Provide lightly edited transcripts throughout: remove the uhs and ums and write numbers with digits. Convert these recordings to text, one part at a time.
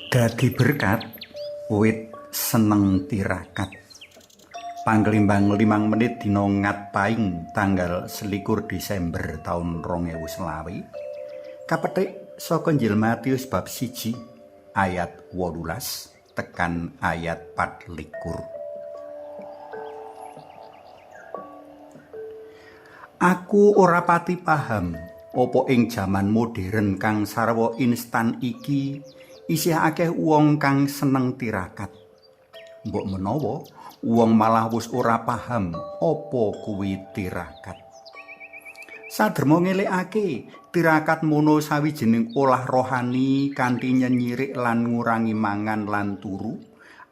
Dadi berkat wit seneng tirakat. Panglimbang 5 menit dina ngat paing tanggal 21 Desember taun 2020. Kapetik saka Injil Matius bab 1 ayat 18 tekan ayat 24. Aku ora pati paham apa ing jaman modern kang sarwa instan iki isih akeh wong kang seneng tirakat. Mbok menawa wong malah wis ora paham apa kuwi tirakat. Saderma ngelekake tirakat mono sawijining olah rohani kanthi nyenyirik lan ngurangi mangan lan turu,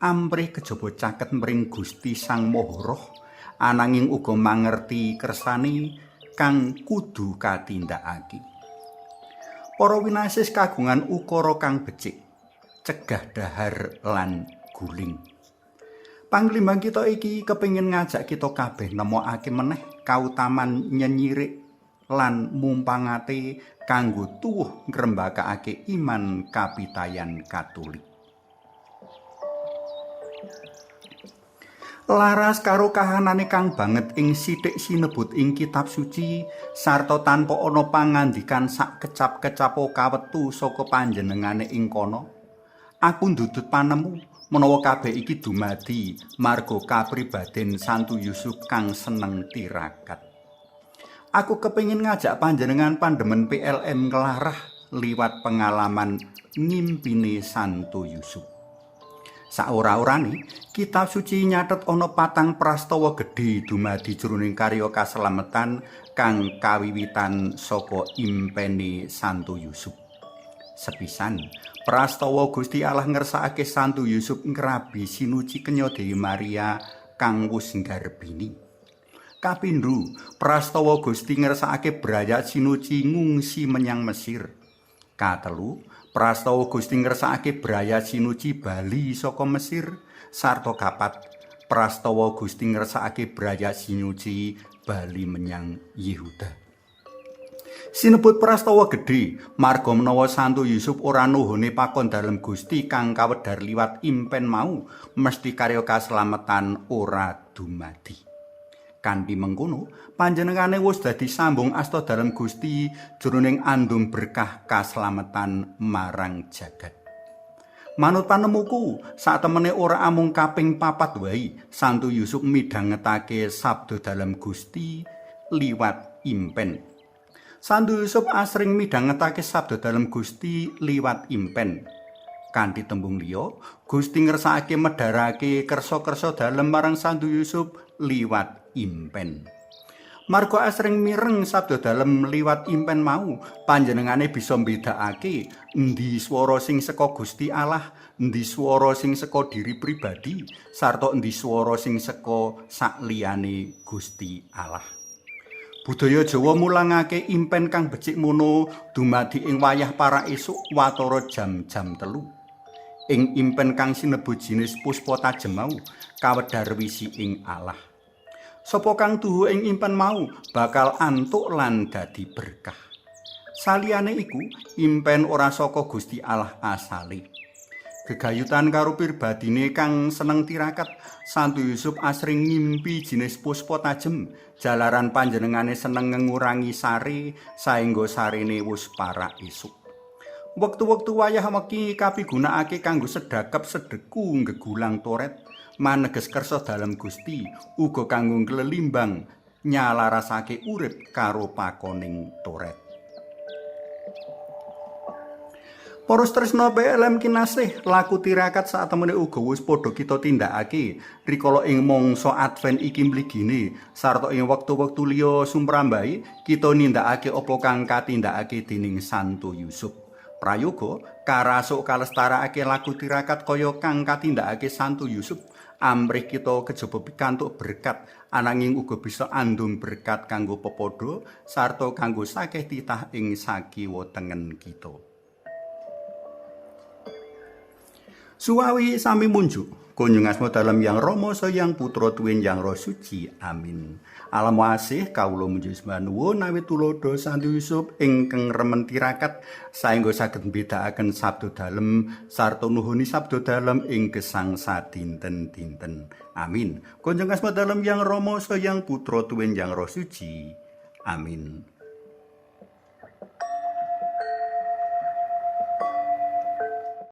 amprih kejaba caket mring Gusti Sang Maha Roh, ananging uga mangerti kersane kang kudu katindakake. Para winasis kagungan ukara kang becik, cegah dahar lan guling. Panglimbang kita iki kepingin ngajak kita kabeh nemokake meneh kautaman nyenyirik lan mumpangate kanggo tuwuh ngrembakakake iman kapitayan Katolik. Laras karo kahanane kang banget ing sithik sinebut ing kitab suci sarta tanpa ana pangandikan sak kecap-kecapo kawetu saka panjenengane ing kono, aku ndudut panemu menawa kabeh iki dumadi marga kapribaden Santo Yusuf kang seneng tirakat. Aku kepingin ngajak panjenengan pandemen PLM nglarah liwat pengalaman ngimpine Santo Yusuf. Saora-orane, kitab suci nyatet ana patang prastawa gedhe dumadi jroning karya kaslametan kang kawiwitan saka impene Santo Yusuf. Sepisan, prastawa Gusti Allah ngersakake Santo Yusuf ngrabi sinuci kenya Dewi Maria kang wis nggarbini. Kapindho, prastawa Gusti ngersakake brayat sinuci ngungsi menyang Mesir. Katelu, prastawa Gusti ngersakake brayat sinuci bali saka Mesir. Sarta kapat, prastawa Gusti ngersakake brayat sinuci bali menyang Yehuda. Sinebut prastawa gedhe marga menawa Santo Yusuf ora nuhune pakon dalem Gusti kang kawedhar liwat impen mau, mesti karya kaslametan ora dumadi. Kanthi mengkono, panjenengane wis dadi sambung asta dalem Gusti jroning andum berkah kaslametan marang jagat. Manut panemuku, satemene ora amung kaping 4 wae Santo Yusuf midhangetake sabda dalem Gusti liwat impen. Santo Yusuf asring midhangetake sabda dalem Gusti liwat impen. Kanthi tembung liya, Gusti ngersakake medharake kersa-kersa dalem marang Santo Yusuf liwat impen. Marga asring mireng sabda dalem liwat impen mau, panjenengane bisa mbedakake endi swara sing saka Gusti Allah, endi swara sing saka diri pribadi, sarta endi swara sing saka sakliyane Gusti Allah. Budaya Jawa mulangake impen kang becik mono dumadi ing wayah para esuk watara jam-jam 3. Ing impen kang sinebut jinis puspa tajem mau kawedhar wisi ing Allah. Sapa kang tuhu ing impen mau bakal antuk lan dadi berkah. Saliyane iku, impen ora saka Gusti Allah asale. Gegayutan karo pribadine kang seneng tirakat, Santo Yusuf asring ngimpi jinis puspa tajem jalaran panjenengane seneng ngurangi sare saengga sarene wis para esuk. Wektu-wektu wayah wengi kapigunakake kanggo sedakep sedeku nggegulang toret maneges kersa dalem Gusti, uga kanggo nglelimbang nyalarasake urip karo pakoning toret. Para tresna PLM kinasih, laku tirakat satemene uga wis padha kita tindakake rikala ing mangsa Advent iki mligine sarta ing wektu-wektu liya sumrambahe kita nindakake apa kang katindakake dening Santo Yusuf. Prayoga karasuk kalestarakake laku tirakat kaya kang katindakake Santo Yusuf, amrih kita kejaba pikantuk berkat ananging uga bisa andum berkat kanggo pepadha sarta kanggo sakeh titah ing sakiwa tengen kita. Suwawi sami munjuk. Kunjung asma dalem Yang Rama Yang Putra tuwin Yang Roh Suci. Amin. Alam wasih kawula munjuk sembah nuwun awit tuladha Santo Yusuf ingkang remen tirakat saengga saged mbedakaken sabda dalem sarta nuhuni sabda dalem ing gesang sadinten-dinten. Amin. Kunjung asma dalem Yang Rama Yang Putra tuwin Yang Roh Suci. Amin.